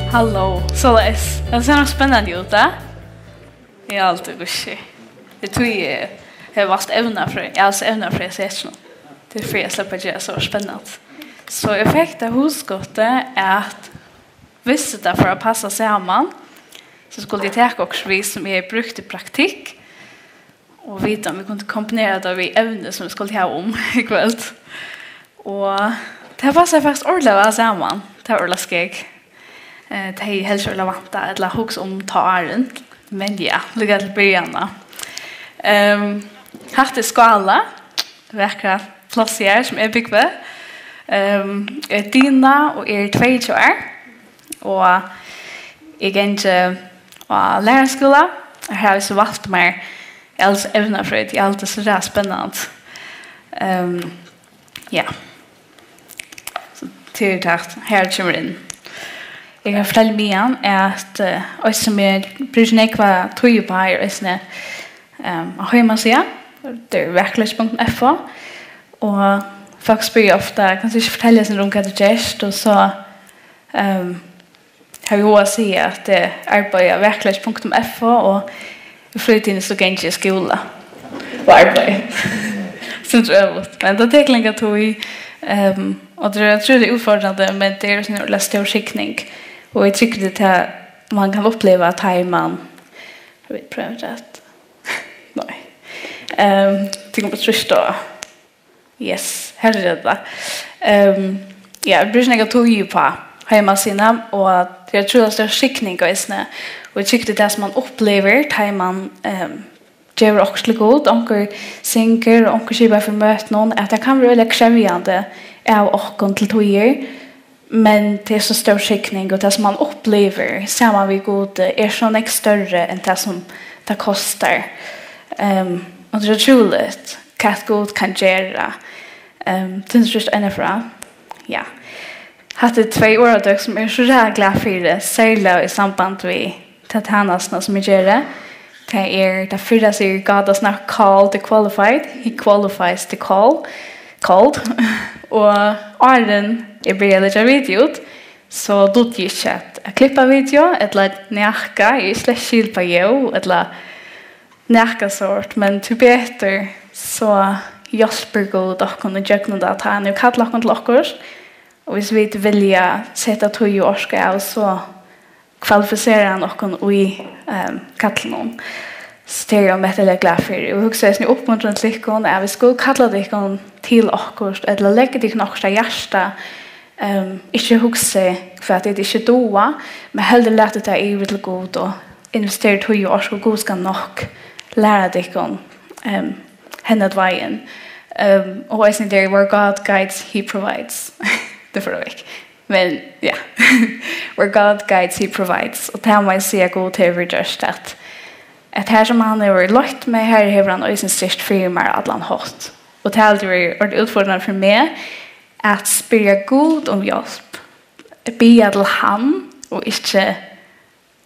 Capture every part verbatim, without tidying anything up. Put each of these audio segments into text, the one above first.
Halló, soleiðis. Tað sær nokk spennandi út, tá. Eg haldi, hvussu. Tað er tí, eg havi valt evnafrøði. Eg elski evnafrøði, so eg nú. Tað er fyri at sleppa at gera so spennandi. So eg fekk tað hugskotið, at viss tað fór at passa saman, so skuldi eg taka okkurt við, sum eg hevði brúkt í praktikk, og vita, um vit kundu kombinera tað við evnið, sum vit skuldu hava um í kvøld. Og tað passaði faktiskt ordiliga væl saman. Tað var ordiliga skeg. Eh, tað hevði eg helst ordiliga væntað, ella hugsað um tá áðrenn. Men ja, líka til byrjan, tá. Ehm, hatta er Skála, vakra plássið her, sum eg búgvi. Ehm, eg eri Dina og eg eri tveyogtjúgu ár. Og eg gangi á læraraskúla. Og her havi eg so valt mær, eg elski evnafrøði, eg haldi, so tað er spennandi. Ehm, ja. So, tað er tað, her kemur inn. Eg kann fortelja meg, at, eh, eitt sum eg brúki nógva tíð uppá, er eisini, ehm, á heimasíðu. Tað er vakurleiki punktum f o. Og fólk spyrja ofta, kanst tú ikki fortelja okkum um, hvat tú gert? Og so, ehm, havi eg hug at siga, at eg arbeiði á vakurleiki punktum f o, og í frítíðini so gangi eg í skúla og arbeiði. Sindur øvugt. Men tað tekur langa tíð, ehm, og tað er ótrúliga útfordrandi, men tað er eisini ein stór skikning. Og eg trúgvi, tað er tað, man kann uppliva, at tá man, eg veit, prøva at, nei. Ehm, tit kunnu bara trýsta á. Yes, her er tað. Ehm, ja, eg brúki nógva tíð uppá heimasíðuna, og tað er ótrúliga stór skikning eisini. Og eg trúgvi, tað er tað, sum man upplivir, tá man, ehm, gevur okkurt til Gud, onkur syngur, og onkur skipar fyri møtunum, at tað kann vera øgiliga krevjandi av okkum til tíðir. Men tað er so stór skikning, og tað, sum man upplivir saman við Gudi, er so nógv størri enn tað, sum tað kostar. Ehm, og tað er ótrúligt, hvat Gud kann gera. Ehm, tað er so einafrá. Ja. Hatta er tvey orðatøk, sum eg eri so ræðuliga glað fyri, serliga í samband við ta tænastuna, sum eg geri. Tað er, tað fyrra sigur, "God does not call the qualified, he qualifies the call, called." Og áðrenn eg byrjaði at leggja video út, so dugdi eg ikki at, at klippa video, ella nakað. Eg hevði slett ikki skil uppá ljóð, ella nakað sort, men tíbetur so hjálpir Gud okkum ígjøgnum tað, tá hann hevur kallað okkum til okkurt. Og hvis vit vilja seta tíð og orku av, so kvalifiserar hann okkum í, ehm, kallinum. So tað eri eg ómetaliga glað fyri. Og eg hugsi eisini uppmuntrandi til tykkum, at hvis Gud kallar tykkum til okkurt, ella leggur tykkum okkurt á hjarta, ehm, ikki hugsið, hvat tit ikki duga, men heldur latið tað yvir til Gud og investerið tíð og orku. Gud skal nokk læra tykkum, ehm, hendan vegin. Ehm, og eisini tað, "Where God guides, he provides." Tað fór vekk. Men, ja. "Where God guides, he provides." Og tað má eg siga, Gud hevur gjørt, at, at har sum hann hevur leitt meg, har hevur hann eisini styrkt fyri mær á allan hátt. Og tað heldur eg er útfordrandi fyri meg, at spyrja Gud um hjálp. Biðja til hann, og ikki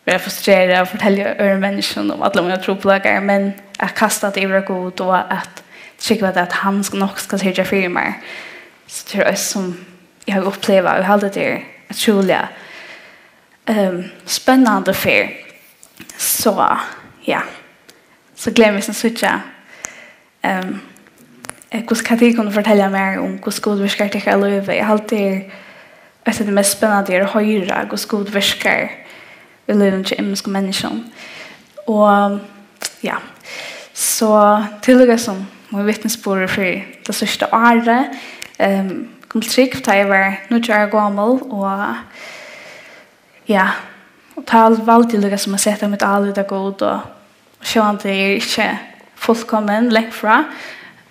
vera frustrerað og fortelja øðrum menniskjum um allar mínar trupulleikar, men at kasta tað yvir á Gud og at trúgva, at hann sk-, nokk skal syrgja fyri mær. So tað er eitt sum eg havi upplivað, og eg haldi, tað er ótrúliga, ehm, spennandi ferð. So, ja. So gleði meg til at síggja, ehm, eh, hvussu, hvat tit kunnu fortelja mær um, hvussu Gud virkar í tykkara lívi. Eg haldi, tað er eitt av tí mest spennandi er at hoyra, hvussu Gud virkar í lívinum hjá ymiskum menniskjum. Og, ja, so tílíka sum mín vitnisburður fyri tað síðsta árið, ehm, kom til trúgv, tá eg var níggju ára gomul, og, ja, og tá valdi eg líka sum at seta mítt álit á Gud, og sjálvandi eri eg ikki fullkomin, langt frá.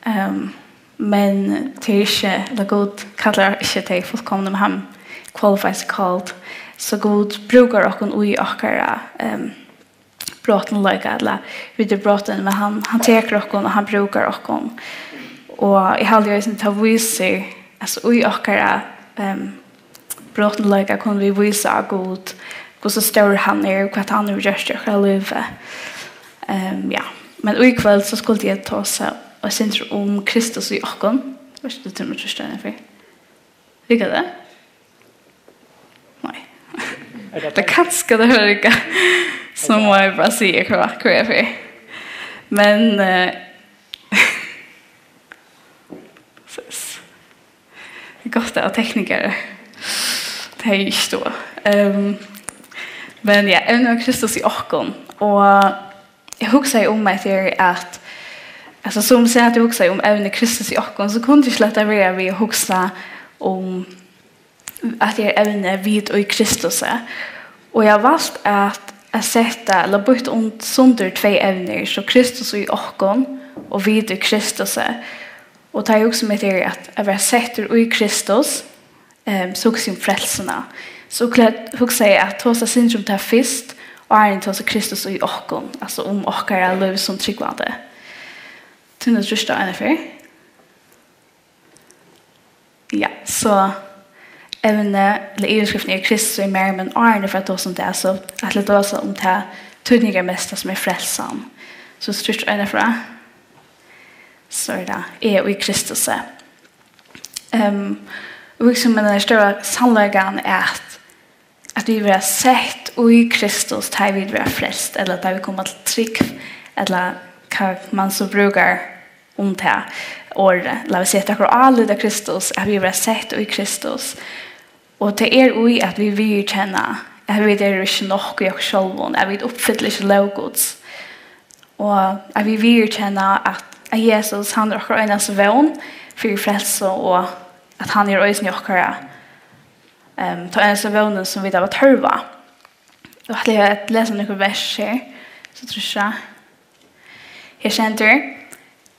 Ehm, men tað er ikki, ella Gud kallar ikki tey fullkomnu, men hann qualifies the called. So Gud brúkar okkum í okkara, ehm, brotinleika, ella vit eru brotin, men hann, hann tekur okkum, og hann brúkar okkum. Og eg haldi eisini, tað vísir, altso, í okkara, ehm, brotinleika kunnu vit vísa á Gud, hvussu stórur hann er, og hvat hann hevur gjørt í okkara lívi. Ehm, ja. Men í kvøld, so skuldi eg tosa eitt sindur um Kristus í okkum. Veit ikki, um tú trýstir á hana fyrr. Riggar tað? Nei. Tað kanska tað var ikki. So má eg bara siga hvat, hvat eg fer. Men, eh, tað er gott at hava teknikarar. Tað er ikki tað. Ehm, men ja, evnið var Kristus í okkum. Og eg hugsaði um hetta her at, altso, sum eg segði, at eg hugsaði um evnið Kristus í okkum, so kundi eg ikki lata vera við at hugsa um at tað er evnið vit í Kristusi. Og eg havi valt at, at seta, ella býtt um, sundur tvey evnir, so Kristus í okkum og vit í Kristusi. Og tá eg hugsi um hetta her at, at vera settur í Kristus, ehm, so hugsi eg um frelsuna. So klæ-, hugsi eg at tosa eitt sindur um tað fyrst, áðrenn eg tosi Kristus í okkum, altso um okkara lív sum trúgvandi. Tú nú trýstir á eina ferð. Ja, so evnið, ella yvirskriftin er Kristus í mær, men áðrenn eg fari at tosa um tað, so ætli eg at tosa um tað týdningarmesta, sum er frelsan. So trýstir á eina ferð. So er tað, eg í Kristusi. Ehm, og hugsi um henda stóra sannleikan at, at vit verða sett í Kristus, tá ið vit verða frelst, ella tá ið vit koma til trúgv, ella hvat mann so brúkar um tað orðið. Lat meg siga, at okkara álit á Kristus, at vit verða sett í Kristus. Og tað er í, at vit viðurkenna, at vit eru ikki nokk í okkum sjálvum, at vit uppfylla ikki lóg Guds. Og at vit viðurkenna, at, at Jesus, hann er okkara einasta vón fyri frelsu, og at hann er eisini okkara, ehm, tað einasta vónin, sum vit hava tørv á. Og ætli eg at lesa nøkur vers her, so trýsti eg. Her stendur: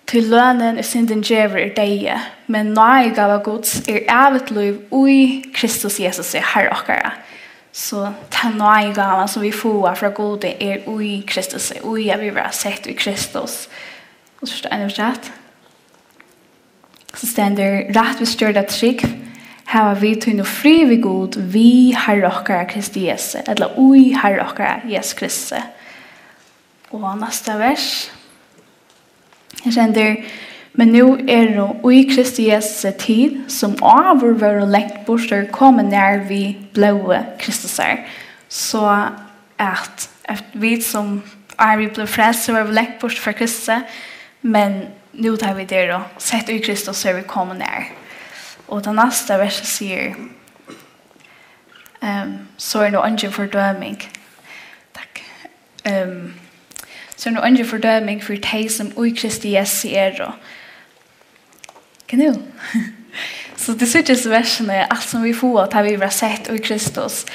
"Tí lønin, ið syndin gevur, er deyði, men náðigáva Guds er ævigt lív í Kristus Jesusi, Harra okkara." So tann náðigávan, sum vit fáa frá Gudi, er í Kristusi, í at vit verða sett í Kristus. Og so er tað eina vers afturat. So stendur: "Rættvísgjørd av trúgv hava vit tí nú frið við Gud við Harra okkara Kristi Jesu", ella í Harra okkara Jesu Kristi. Og næsta vers. Her stendur: "Men nú eru í Kristi Jesusi tit, sum áður vóru langt burtur, komin nær við blóði Kristusar." So at, at vit sum, áðrenn vit blivu frelst, so vóru vit langt burtur frá Kristusi, men nú tá vit eru sett í Kristus, so eru vit komin nær. Og tað næsta versið sigur, ehm, "So er nú eingin fordøming." Takk. Ehm, "So er nú eingin fordøming fyri tey, sum í Kristi Jesusi eru." Hvat nú? So tað síggja hesi versini, alt sum vit fáa, tá vit verða sett í Kristus,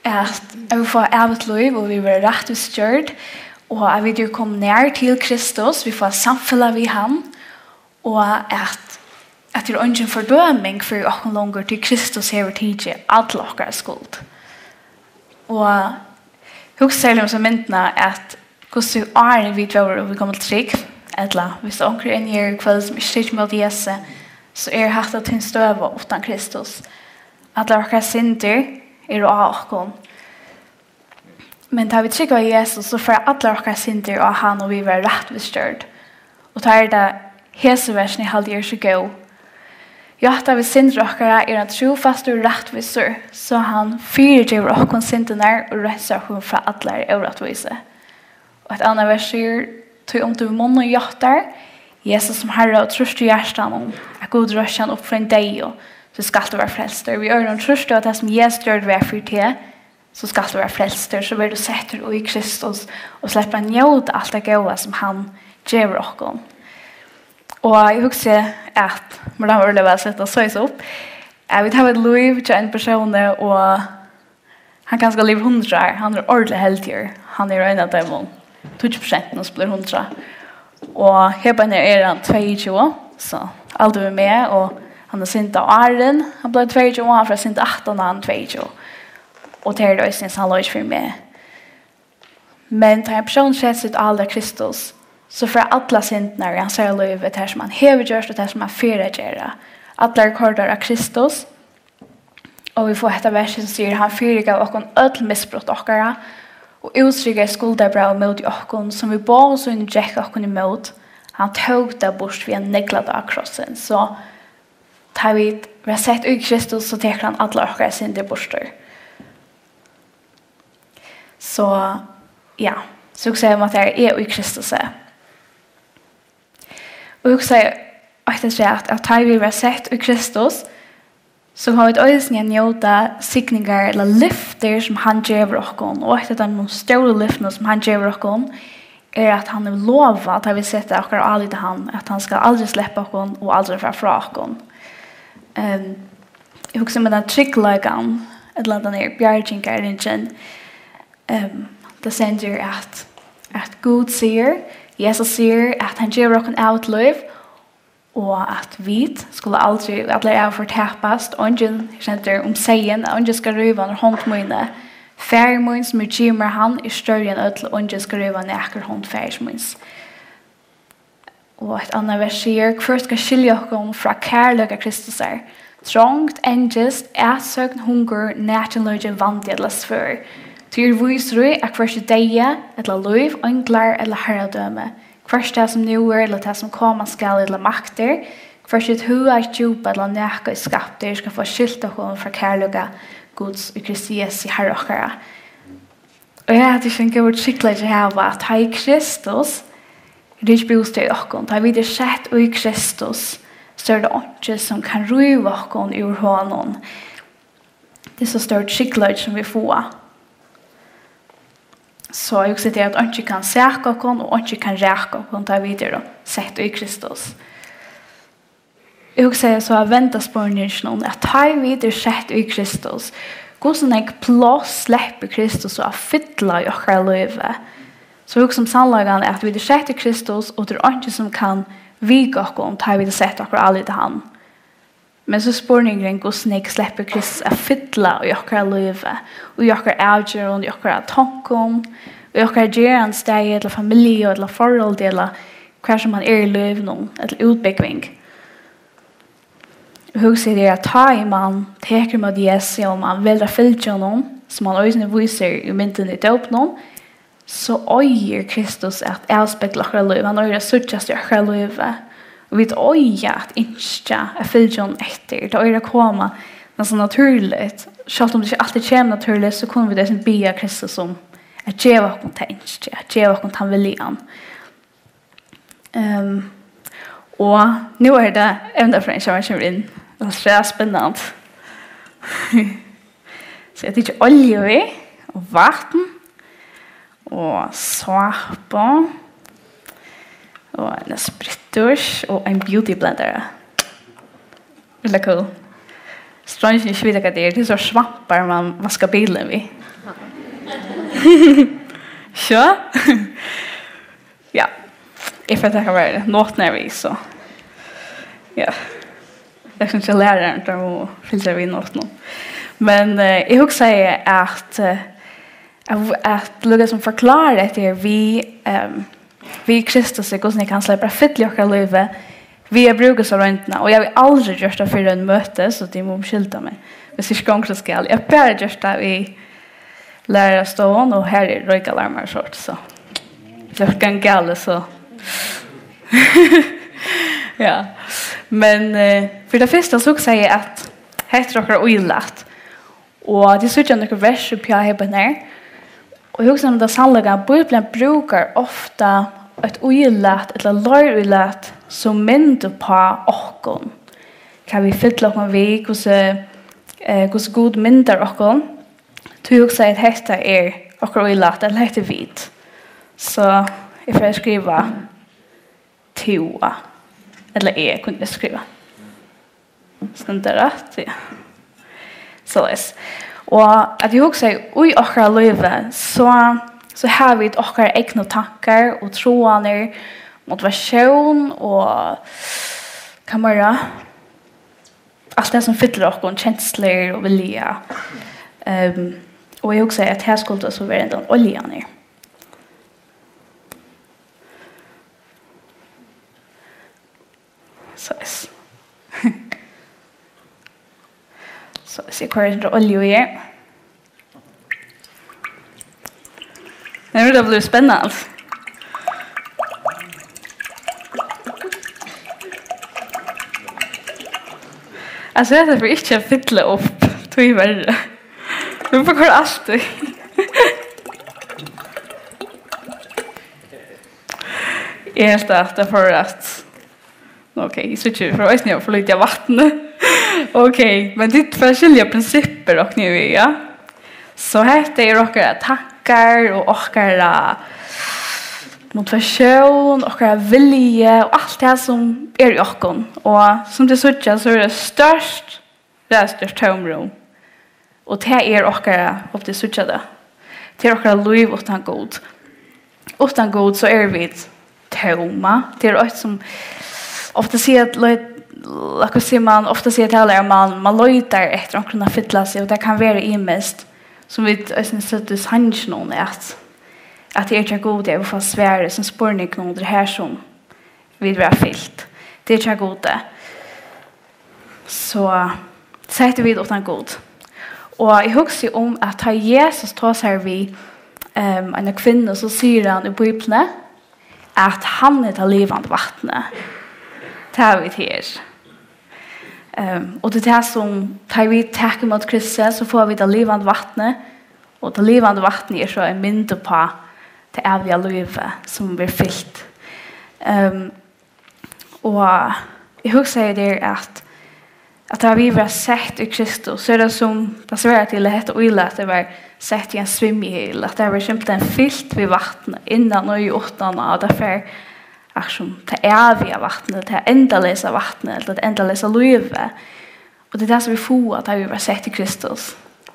at, at vit fáa ævigt lív, og vit verða rættvísgjørd, og at vit eru komin nær til Kristus, vit fáa samfelag við hann, og at, at tað er eingin fordøming fyri okkum longur, tí Kristus hevur tikið alla okkara skuld. Og hugsa serliga um hesa myndina, at hvussu áðrenn vit vóru, og vit komu til trúgv, ella viss onkur er inni her í kvøld, sum ikki tekur ímóti Jesusi, so er hatta tín støða uttan Kristus. Allar okkara syndir eru á okkum. Men tá vit trúgva á Jesus, so fara allar okkara syndir á hann, og vit verða rættvísgjørd. Og tá er tað hesi versini, eg haldi, eru so góð. Játta vit syndir okkara, er hann trúfastur og rættvísur, so hann fyrigevur okkum syndirnar og reinsar okkum frá allari órættvísi. Og eitt annað vers sigur: "Tí um tú við munnin játtar Jesus sum Harra og trýrt í hjartanum, at Gud reisir hann upp frá hinum deyðu, so skalt tú verða frelstur." Við øðrum, trýrt tú á tað, sum Jesus gjørdi var fyri teg, so skalt tú verða frelstur, so verður tú settur í Kristus og sleppur at njóta alt tað góða, sum hann gevur okkum. Og eg hugsi, at mær dámar øgiliga væl at seta soleiðis upp, at vit hava eitt lív hjá einum persóni, og hann kanska livir hundrað ár, hann er ordiliga heldigur, hann er ein av teimum tíggju prosent, sum blívur hundrað. Og her beint nú er hann tveyogtjúgu, so aldur við meg, og hann hevur syndað áðrenn hann bleiv tveyogtjúgu, og hann fer at synda aftan á hann tveyogtjúgu. Og tað er eisini ein sannleiki fyri meg. Men tá ein persónur setir sítt álit á Kristus, so fara allar syndirnar í hansara lívi, tað sum hann hevur gjørt og tað sum hann fer at gera, allar koyrdar á Kristus. Og vit fáa hetta versið, sum sigur: "Hann fyrigav okkum øll misbrot okkara og útstrikaði skuldarbræv móti okkum, sum við boðum sínum gekk okkum ímót. Hann tók tað burt við at negla tað á krossin." So tá vit verða sett í Kristus, so tekur hann allar okkara syndir burtur. So, ja, so hugsaði eg um, at tað er í Kristusi. Og hugsaði eitt afturat, at tá vit verða sett í Kristus, so fáa vit eisini at njóta signingar ella lyftir, sum hann gevur okkum. Og eitt av teimum stóru lyftunum, sum hann gevur okkum, er, at hann hevur lovað, tá vit seta okkara álit á hann, at hann skal aldri sleppa okkum og aldri fara frá okkum. Ehm, eg hugsi um hendan tryggleikan, ella den her bjargingarringin. Ehm, tað stendur, at, at Gud sigur, Jesus sigur, at hann gevur okkum ævigt lív, og at vit skulu aldri í allar ævir fortapast. Eingin, her stendur um seyðin, at eingin skal ríva hann úr hond míni. Faðir mín, sum hevur givið mær hann, er størri enn øll, og eingin skal ríva nakra hond faðirs míns. Og eitt annað vers sigur: Hvør skal skilja okkum frá kærleika Kristusar? Trongd, angist, atsókn, hungur, nakinleiki, vandi ella svørð. Tí eg eri vísur í, at hvørki deyði ella lív, einglar ella harradømi, hvørki tað, sum nú er, ella tað, sum koma skal, ella maktir, hvørki hitt høga, hitt djúpa, ella nakað, ið skapt er, skal fáa skilt okkum frá kærleika Guds í Kristi Jesu, Harra okkara. Og eg havi ikki ein góður tryggleiki at hava, at tá ið Kristus er tikið bústað í okkum, tá ið vit eru sett í Kristus, so er tað einki, sum kann ríva okkum úr honum. Tað er so stór tryggleiki, sum vit fáa. So eg hugsi, tað er, at einki kann saka okkum, og einki kann raka okkum, tá vit eru sett í Kristus. Eg hugsaði so at venda spurninginum, at tá ið vit eru sett í Kristus, hvussu nógv pláss sleppur Kristus so at fylla í okkara lívi? So hugsa um sannleikan, at vit eru sett í Kristus, og tað er einki, sum kann vika okkum, tá ið vit eru sett okkara álit á hann. Men so er spurningurin, hvussu nógv sleppur Kristus at fylla í okkara lívi, í okkara avgerðum, í okkara tonkum, í okkara gerandisdegi, ella familju, ella forholdi, ella hvar sum mann er í lívinum, ella útbúgving. Hugsi eg, at tá ið mann tekur ímóti Jesu, og mann velur at fylgja honum, sum hann eisini vísir í myndini í dópinum, so eigur Kristus at avspegla okkara lív. Hann eigur at síggjast í okkara lívi. Og vit eiga at ynskja at fylgja honum eftir. Tað eigur at koma næstan natúrligt. Sjálvt um tað ikki altíð kemur natúrligt, so kunnu vit eisini biðja Kristus um at geva okkum tað ynskið, at geva okkum tann viljan. Ehm, og nú er tað evnafrøðingurin, sum kemur inn. Tað er sera spennandi. So eg taki olju við, og vatn, og sápu, og ein sprittus, og ein beauty blender. Really cool. Dreingirnir ikki vita, hvat tað er. Tað er so svampar, man vaskar bilin við. So. Ja. Eg fari at taka bara noturnar við, so. Ja. Eg skal ikki læra hann, tað má fylgja við notunum. Men, eh, eg hugsaði at, eh, at, at líka sum forklára hetta her við, ehm, við Kristus, hvussu eg kann sleppa at fylla í okkara lívi, við at brúka hesa royndina, og eg havi aldri gjørt tað fyri ein møti, so tit mugu umskylda meg, hvis eg ikki gongur so skal. Eg havi bara gjørt tað í lærarstovuni, og har er roykalarmar og sovorðið, so hvis eg havi gjørt galið, so ja. Men, eh, fyri tað fyrsta, so hugsaði eg, at hetta er okkara ílat. Og tit síggja nøkur vers uppi á her, og eg hugsi um tað sannleika, at Bíblian brúkar ofta eitt ílat ella leir ílat sum mynd uppá okkum. Hvat vit fylla okkum við, hvussu, eh, hvussu Gud myndar okkum. Tí hugsaði eg, at hetta er okkara ílat, ella hetta er vit. So eg fari at skriva tú, ella eg kundi eg skriva. Skal tað rætt? Ja. Soleiðis. Og at eg hugsaði, í okkara lívi, so, so hava vit okkara egnu tankar og tráanir, motivatión og hvat meira? Alt tað sum fyllir okkum, kenslur og vilja. Ehm, og eg hugsaði, at her skuldi so vera hendan oljan her. Soleiðis. So, eg koyri eitt sindur olju í her. Nú er tað blivið spennandi. Altso, hetta fer ikki at fylla upp, tíverri. Nú fer alt í. Eg helt, at tað fór at... Nú, ok, eg síggi, vit fara eisini at fáa lítið av vatni. Ok, men tit fara at skilja prinsippið, rokni eg við, ja? So hetta er okkara tankar og okkara motivatión, okkara vilji og alt tað, sum er í okkum. Og sum tit síggja, so er tað stórt, ræðuliga stórt tómrúm. Og tað er okkara, og tit síggja tað, tað er okkara lív uttan Gud. Uttan Gud, so eru vit tóma. Tað er eitt, sum ofta siga, at leit-, hvat sigur man, ofta siga talarar, at man, man leitar eftir onkrum at fylla seg, og tað kann vera ymiskt, sum vit eisini søgdu í sanginum, at, at tað er hjá Gudi, eg vil fáa svarið, sum spurningunum, og tað er her, sum vit verða fylt. Tað er hjá Gudi. So, so hetta er vit uttan Gud. Og eg hugsi um, at tá Jesus tosar við, ehm, eina kvinnu, so sigur hann í Bíbliuni, at hann er tað livandi vatnið. Tað er vit her. Ehm, og tað er tað, sum, tá vit taka ímóti Kristi, so fáa vit tað livandi vatnið, og tað livandi vatnið er so ein mynd uppá tað æviga lívið, sum verður fylt. Ehm, og eg hugsaði tað, at, at tá vit verða sett í Kristus, so er tað sum, tað svarar til, at hetta ílatið var sett í ein svimjihyl, at tað var simpelthen fylt við vatni, innan og uttan, og tað fer, akkurát sum tað æviga vatnið, tað endaleysa vatnið, ella tað endaleysa lívið. Og tað er tað, sum vit fáa, tá vit verða sett í Kristus.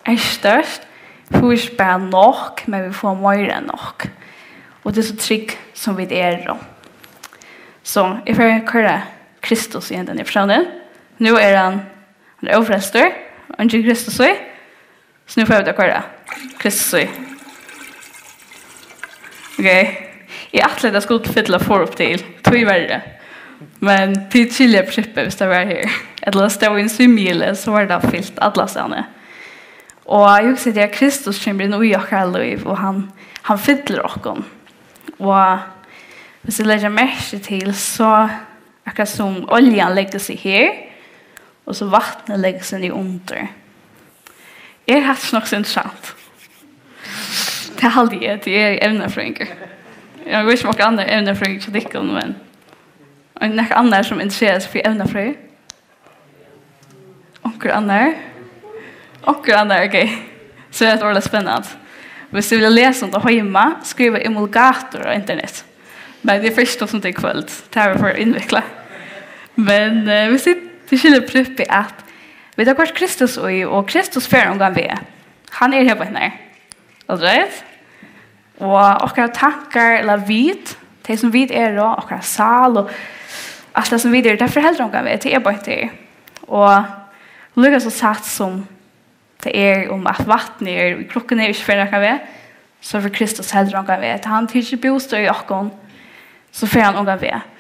Er stórt, fáa ikki bara nokk, men vit fáa meira enn nokk. Og tað er so trygg, sum vit eru. So, eg fari at koyra Kristus í hendan her persónin. Nú er hann, hann er ófrelstur, eingin Kristus í. So nú fara vit at koyra Kristus í. Ok. Eg ætlaði, at tað skuldi fylla for upp til, tíverri. Men tit skilja prinsippið, viss tað var her. Ella tað stóð í ein svimjihyli, so var tað fylt allastaðni. Og eg hugsi, at Kristus kemur inn í okkara lív, og hann, hann fyllir okkum. Og viss tit leggja merki til, so akkurát sum oljan leggur seg her, og so vatnið leggur seg niðurundir. Er hatta ikki nokk so interessant? Tað haldi eg, tí eg eri evnafrøðingur. Eg veit ikki, um okkurt annað er evnafrøðingur hjá tykkum, men er nakar annar, sum interesserar seg fyri evnafrøði? Onkur annar? Onkur annar, ok. So er hetta ordiliga spennandi. Viss tit vilja lesa um tað heima, skriva emulgator á internet. Men eg fari ikki tosa um tað í kvøld. Tað verður for innviklað. Men, eh, viss tit, tit skilja prinsippið, at vit hava koyrt Kristus í, og Kristus fer ongan veg. Hann er her beint nær. Alright? Og okkara tankar, ella vit, tey sum vit eru, okkara sál og alt tað sum vit eru, tað fer heldur ongan veg, tað er beint her. Og líka so satt sum tað er um, at vatnið er í krukkuni og ikki fer nakran veg, so fer Kristus heldur ongan veg. Tá hann tekur bústað í okkum, so fer hann ongan veg.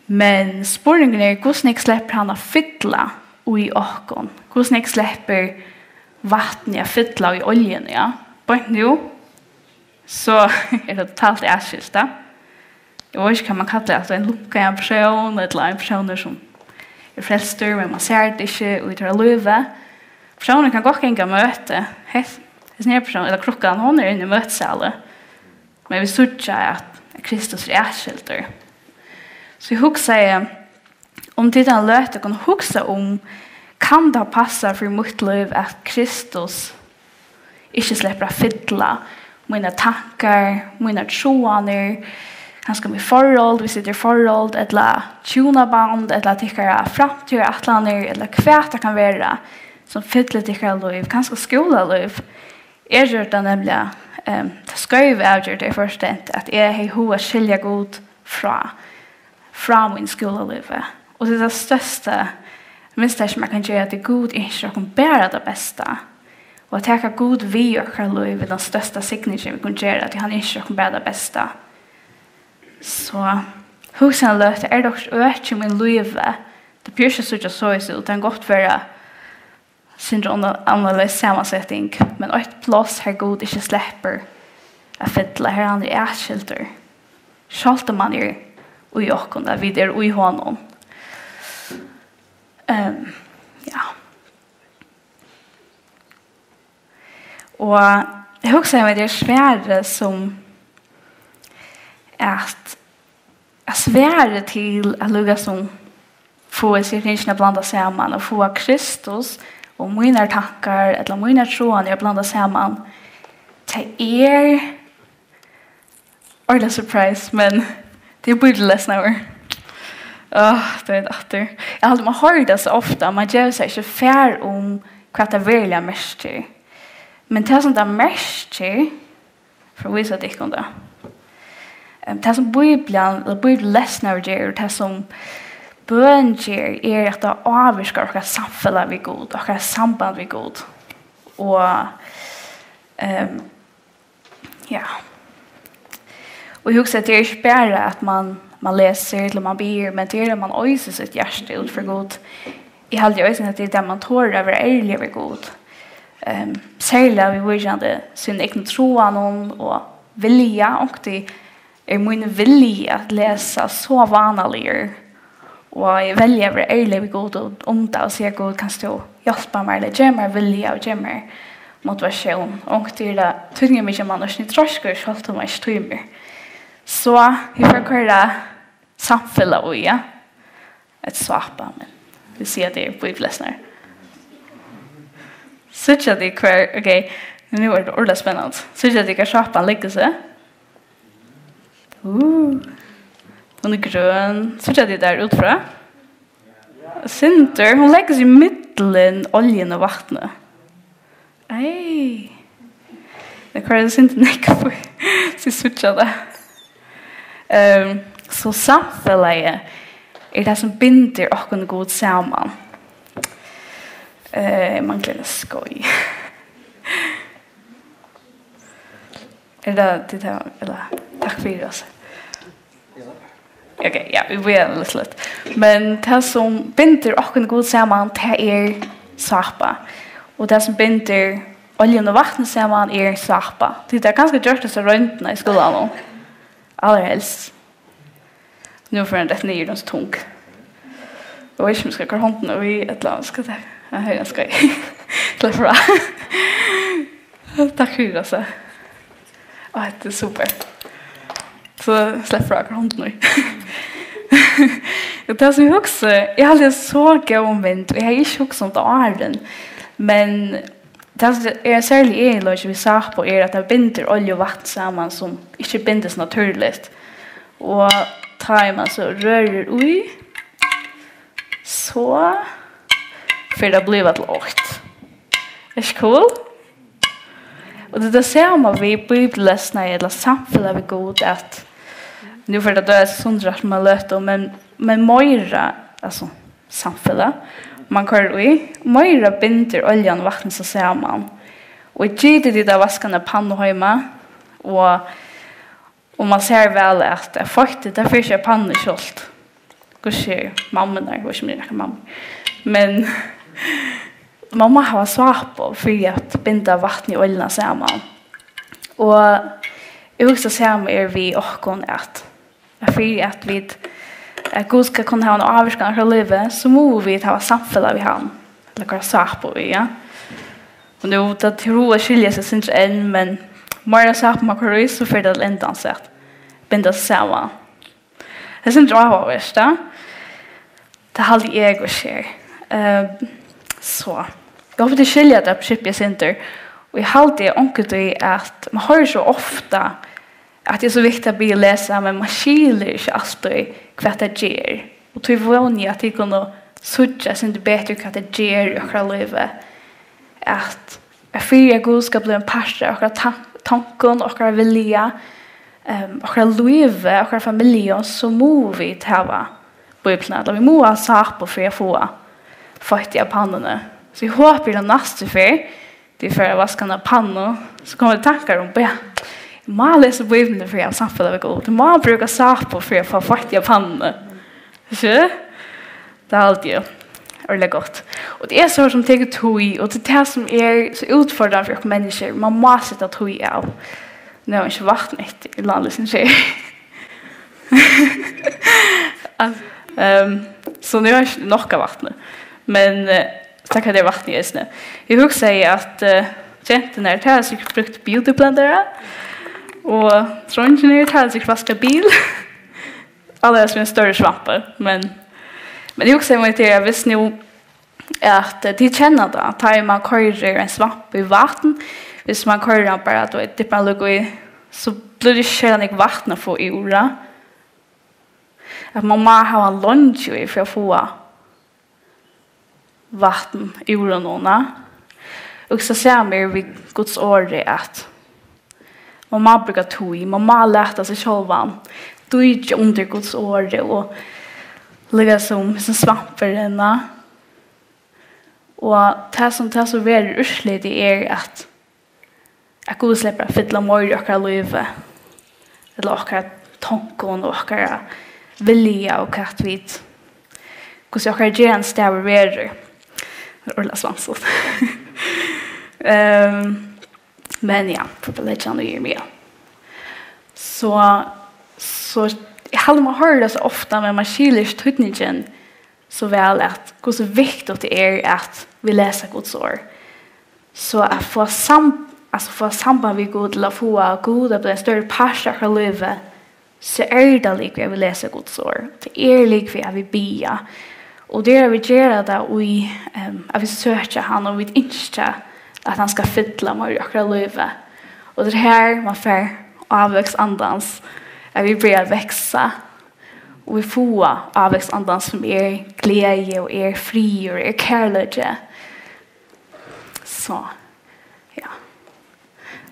Men spurningurin er, hvussu nógv sleppur hann at fylla í okkum? Hvussu nógv sleppur vatnið at fylla í oljuni, ja? Beint nú, so er tað totalt atskilt, ja. Eg veit ikki, hvat man kallar tað, ein lunkaðan persón, ella ein persónur, sum er frelstur, men man sær tað ikki í teirra lívi. Persónurin kann gott ganga á møti. Hes-, hesin her persónurin, ella krukkan, hon er inni í møtisali. Men vit síggja, at Kristus er atskildur. So eg hugsaði, um tit eina løtu kunnu hugsa um, kann tað passa fyri mítt lív, at Kristus ikki sleppur at fylla mínar tankar, mínar tráanir, kanska mítt forhold, viss tað er forhold, ella hjúnaband, ella tykkara framtíðarætlanir, ella hvat tað kann vera, sum fyllir tykkara lív, kanska skúlalív. Eg gjørdi tað nemliga, ehm, tað skeiva avgjørdina í fyrstu, at eg hevði hug at skilja Gud frá, frá mínum skúlalívi. Og tað er tað størsta mistakið, man kann gera, at Gud ynskir okkum bara tað besta. Og at taka Gud við í okkara lív er tann størsta signingin, vit kunnu gera, at hann ynskir okkum bara tað besta. So, hugsa eina løtu, er tað okkurt øki í mínum lívi? Tað ber ikki at síggja soleiðis út, tað kann gott vera sindur anna-, annarleiðis samanseting, men eitt pláss, har Gud ikki sleppur at fylla, har hann er atskildur, sjálvt um hann er í okkum, at vit eru í honum. Ehm, ja. Og eg hugsaði mær, tað er svarið sum at at svarið til at líkasum fáa hesar tingini at blanda saman, at fáa Kristus og mínar tankar ella mínar tráanir at blanda saman, tað er ordiliga surprise, men tað er bíbellesnaður. Áh, tað er aftur. Eg haldi, man hoyrir tað so ofta, man gevur sær ikki far um, hvat tað veruliga merkir. Men tað, sum tað merkir, for at vísa tykkum tað. Em, tað, sum Bíblian, ella bíbellesnaður ger, og tað, sum bøn ger, er, at tað ávirkar okkara samfelag við Gud, okkara samband við Gud. Og, em, ja. Og eg hugsi, at tað er ikki bara, at man, man lesur, ella man biður, men tað er, at man oysir sítt hjarta út fyri Gud. Eg haldi eisini, at tað er tað, man torir at vera ærligur við Gud. Em, serliga viðvíkjandi sínum egnu tráanum og vilja. Onkuntíð er mín vilji at lesa so vánaligur, og eg velji at vera ærlig við Gud og um tað og siga: Gud, kanst tú hjálpa mær, ella gev mær vilja og gev mær motivatión. Onkuntíð er tað týdningarmikið, at man eisini er treyskur, sjálvt um man ikki tímir. So eg fari at koyra samfelag í, ja. Eitt sápa, men vit siga, at tað er bíbellesnarar. Síggja tit hvar, ok, nú er tað ordiliga spennandi. Síggja tit hvar sápan leggur seg? Uh, hon er grøn. Síggja tit tað útfrá? Sindur, hon leggur seg í millum oljuna og vatnið. Ei. Eg koyri eitt sindur nógv í, so eg síggi tað. Ehm, so samfelagið er tað, sum bindur okkum og Gud saman. Eh, eg mangli eina skeið. Er tað tit hava, ella, takk fyri, altso. Ok, ja, vit bíða eitt sindur. Men tað, sum bindur okkum og Gud saman, tað er sápa. Og tað, sum bindur oljuna og vatnið saman, er sápa. Tit hava kanska gjørt hesa royndina í skúlanum. Allarhelst. Nú fer hon detta niður, hon er so tung. Eg veit ikki, um eg skal koyra hondina í, ella skal tað, ja, her skal eg. Slepp frá. Takk fyri, altso. Á, hetta er super. So slepp frá, koyr hondina í. Og tað, sum eg hugsi, eg haldi, tað er so góð mynd, og eg hevði ikki hugsað um tað áðrenn, men tað, sum er ein serligur eginleiki við sápu, er, at tað bindur olju og vatn saman, sum ikki bindist natúrligt. Og tá ið man so rørir í, so fer tað at blíva til eitt. Er ikki cool? Og tað er tað sama við bíbellesnari ella samfelag við Gud, at nú fer tað at doyðast sundur aftur um eina løtu, men, men meira, altso, samfelag, man koyrir í, meira bindur oljan og vatnið seg saman. Og eg giti tit at vaska eina pannu heima, og, og man sær væl, at, at feittið, tað fer ikki í pannuna sjálvt. Hvussu er mammurnar, hvussu er nakrar mammur. Men man má hava sápu fyri at binda vatnið og oljuna saman. Og eg hugsi, sama er við okkum, at at fyri at vit, at Gud skal kunna hava eina ávirkan á okkara lívi, so mugu vit hava samfelag við hann, ella koyra sápu í, ja. Og nú, tað trúgv at skilja seg sindur enn, men meira sápu man koyrir í, so fer tað til endans at binda seg saman. Tað er sindur áhugavert, ja. Tað haldi eg og sker. Ehm, so. Eg haldi, tit skilja tað prinsippið eitt sindur. Og eg haldi onkuntíð, at man hoyrir so ofta, at tað er so viktigt at biðja og lesa, men man skilur ikki altíð, hvat tað ger. Og tí vóni eg, at tit kunnu síggja eitt sindur betur, hvat tað ger í okkara lívi. At, at fyri at Gud skal blíva ein partur av okkara tan-, tonkum, okkara vilja, ehm, okkara lívi, okkara familju, so mugu vit hava Bíbliuna, ella vit mugu hava sápu fyri at fáa feittið av pannuni. So eg hopi, at næstu ferð tit fara at vaska eina pannu, so koma tit í tankar um, ja, eg má lesa Bíbliuna fyri at hava samfelag við Gud. Eg má brúka sápu fyri at fáa feittið av pannuni. Ikki? Tað haldi eg. Ordiliga gott. Og tað er so, sum tekur tíð, og tað er tað, sum er so útfordrandi fyri okkum menniskjur. Man má seta tíð av. Nú havi eg ikki vatn eftir, eg lá líkasum her. Al-, ehm, so nú havi eg ikki nokk av vatni. Men, eh, so taka tey vatnið eisini. Eg hugsaði, at, eh, genturnar, tær hava sikkurt brúkt beautyblendara, og dreingirnir, tær hava sikkurt vaskað bil. Alla er sum ein størri svampur, men, men eg hugsaði meg til, at viss nú at, eh, tit kenna tað, tá ið mann koyrir ein svamp í vatn, viss mann koyrir hann bara, tú veit, dyppar hann líka í, so blívur tað ikki sera nógv vatn at fáa úr, at mann má hava leingi í fyri at fáa vatn úr honum. Og so sami er við Guds orði, at mann má brúka tíð, mann má lata seg sjálvan dýkja undir Guds orði og líka sum, sum svampurin. Og tað sum, tað sum verður úrslitið er, at at Gud sleppur at fylla meir í okkara lívi, ella okkara tonkum og okkara vilja og hvat vit, hvussu okkara gerandisdagur verður. Orðliga svanslot. um, men ja, for at leggja hann í meg. So, so eg haldi, man hoyrir tað so ofta, men man skilur ikki týdningin so væl, at hvussu viktigt tað er, at vit lesa Guds orð. So at fáa sam-, altso fáa samband við Gud, til at fáa Gud at blíva ein størri partur av okkara lívi, so er tað líkvið, at vit lesa Guds orð. Tað er líkvið, at vit biðja. Og tað er, at vit gera tað í, em, at vit søkja hann, og vit ynskja, at hann skal fylla meir í okkara lívi. Og tað er her, man fær ávøkst andans, at vit byrja at vaksa. Og vit fáa ávøkst andans, sum er gleði og er friður og er kærleiki. So, ja.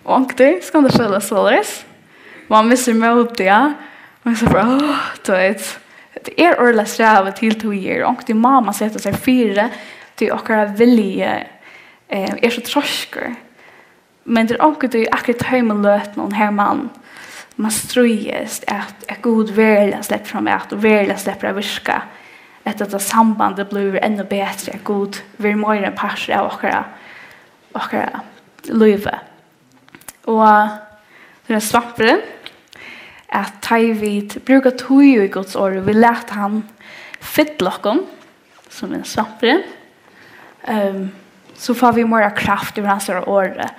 Og onkuntíð skal tað følast soleiðis. Man missir mótið, ja. Man hugsar bara, áh, tú veit, tað er ordiliga strævið til tíðir. Og onkuntíð má man seta seg fyri, tí okkara vilji, eh, er so treiskur. Men tað er onkuntíð akkurát í teimum løtunum, har man, man stríðist, at, at Gud veruliga sleppur fram at, og veruliga sleppur at virka, at hetta sambandið blívur enn betri, at Gud verður meira ein partur av okkara, okkara lívi. Og tað er svampurin, at tá ið vit brúka tíð í Guds orð, og vit lata hann fylla okkum, sum er svampurin, ehm, so fáa vit meira kraft úr hansara orði.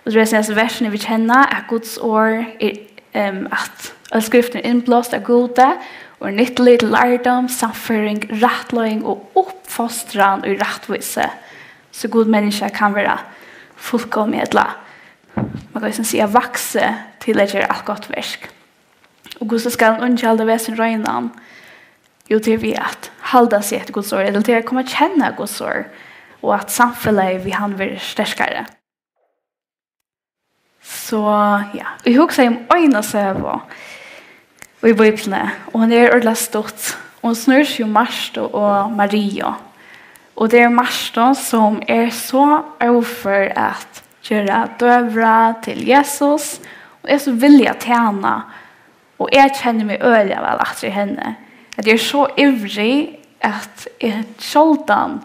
Og tú veist, hesi versini vit kenna, at Guds orð er, ehm, at øll skriftin er innblást av Gudi og er nyttulig til lærdóm, sannføring, rættleiðing og uppfostran í rættvísi, so Gud menniskja kann vera fullkomið, ella man kann eisini siga, vaksið til at gera alt gott verk. Og hvussu skal ein ungi halda veg sín reinan? Jú, tað er við at halda seg eftir Guds orð, ella til at koma at kenna Guds orð, og at samfelagið við hann verður sterkari. So, ja, eg hugsaði um eina søgu í Bíbliuni, og hon er ordiliga stutt. Hon snýr seg um Martu og Mariu. Og tað er Marta, sum er so ófør at gera døgurða til Jesus, og er so villig at tæna, og eg kenni meg øgiliga væl aftur í henni, at eg er so ivrig, at eg sjáldan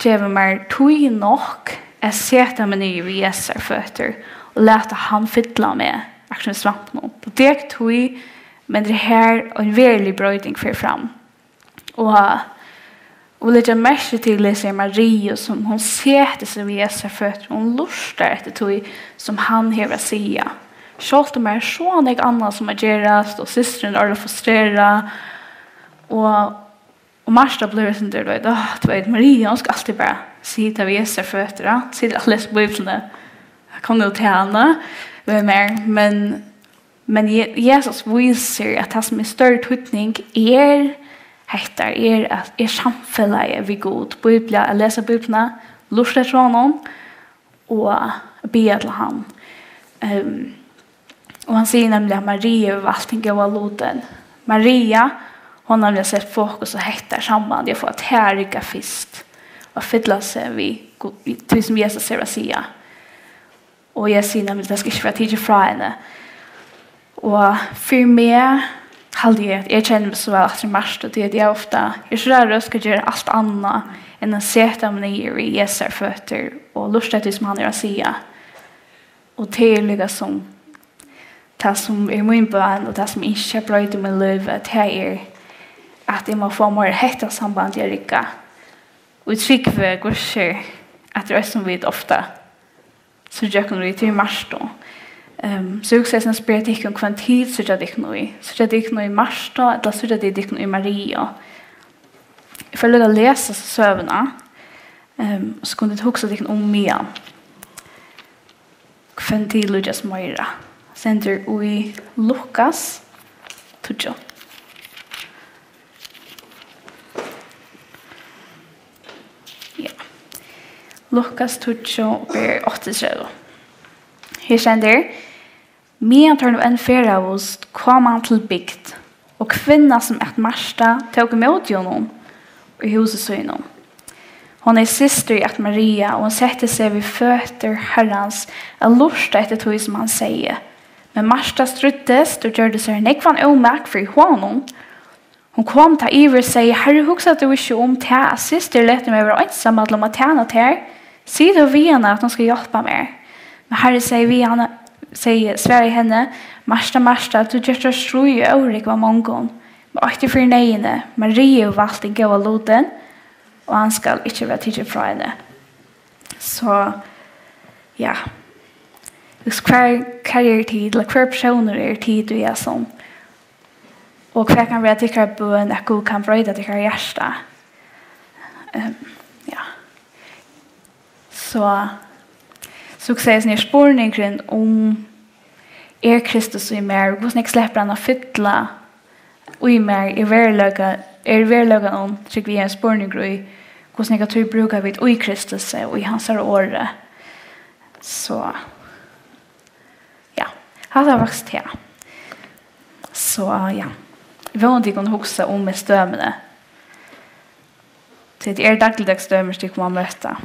gevi mær tíð nokk at seta meg niður við Jesu føtur og lata hann fylla meg, akkurát sum við svampinum. Tað tekur tíð, men tað er her ein verulig broyting fer fram. Og, og leggja merki til hesa Mariu, sum hon setir seg við Jesu føtur, hon lurtar eftir tí, sum hann hevur at siga. Sjálvt um har er so nógv annað sum at gerast, og systrin er orðin frustrerað, og, og Marta blívur eitt sindur, tú veit, áh, tú veit, Maria, hon skal altíð bara sita við Jesu føtur, ja? Situr altíð og lesur Bíbliuna. Kom nú til hana, við mær, men Men Je-, Jesus vísir, at tað, sum er størri týdning, er hetta, er at, er samfelagið við Gud, Bíblia, at lesa Bíbliuna, lurta eftir honum og biðja til hann. Ehm, og hann sigur nemliga, at Maria hevur valt hin góða lutin. Maria, hon hevur nemliga sett fokus á hetta sambandið, at fáa tað at rigga fyrst, og at fylla seg við Gud, við tí, sum Jesus hevur at siga. Og eg sigi nemliga, tað skal ikki vera tikið frá henni. Og fyri meg, haldi eg, at eg kenni meg so væl aftur í Martu, tí at eg ofta, eg eri so ræðuliga røsk at gera alt annað enn at seta meg niður við Jesu føtur og lurta eftir, sum hann hevur at siga. Og tað er líka sum, tað sum er mín bøn, og tað sum eg ynski at broyta í mínum lívi, tað er, at eg má fáa meira hetta sambandið at rigga. Og eg trúgvi, hvussu er, at tað er eitt, sum vit ofta so gjøgnum við tí Martu. Um, so hugsi eg, at spyrja tykkum, hvønn tit síggja tykkum í. Síggja tykkum í Marta, ella síggja tit tykkum í Maria? Eg fari líka at lesa hesa søguna, um, so kunnu tit hugsa tykkum um meðan. Hvønn tit líkjast meira. Stendur í Lukas tíggju. Ja. Lukas tíggju, vers áttaogtretivu. Her stendur: Meðan teir nú enn ferðaðust, kom hann til bygd, og kvinna, sum æt Marta, tók ímóti honum í húsi sínum. Hon er systir í ætt Maria, og hon setti seg við føtur Harrans at lurta eftir tí, sum hann segði. Men Marta stríddist og gjørdi sær nógvan ómak fyri honum. Hon kom tá yvir og segði: Harri, hugsar tú ikki um tað, at systir letur meg vera einsamalla um at tæna tær? Sig tó við hana, at hon skal hjálpa mær. Men Harri segði við hana, segði, svaraði henni: Marta, Marta, tú gert tær stríð og órúgvu av mongum, men eitt er fyri neyðini. Maria hevur valt hin góða lutin, og hann skal ikki verða tikin frá henni. So, ja. Hvussu, hvar, hvar eru tit, ella hvør persónur eru tit í hesum? Og hvat kann vera tykkara bøn, at Gud kann broyta tykkara hjarta? Ehm, ja. So, so kann eg siga, spurningurin um, er Kristus í mær, og hvussu nógv sleppur hann at fylla í mær, er veruleika, er veruleikanum, trúgvi eg, ein spurningur í, hvussu nógva tíð brúka vit í Kristus og í hansara orði? So, ja, hatta var faktiskt tað. So, ja. Vónandi tit kunnu hugsa um í støðuni. Tí tað eru dagligdags støður, tit koma at møta.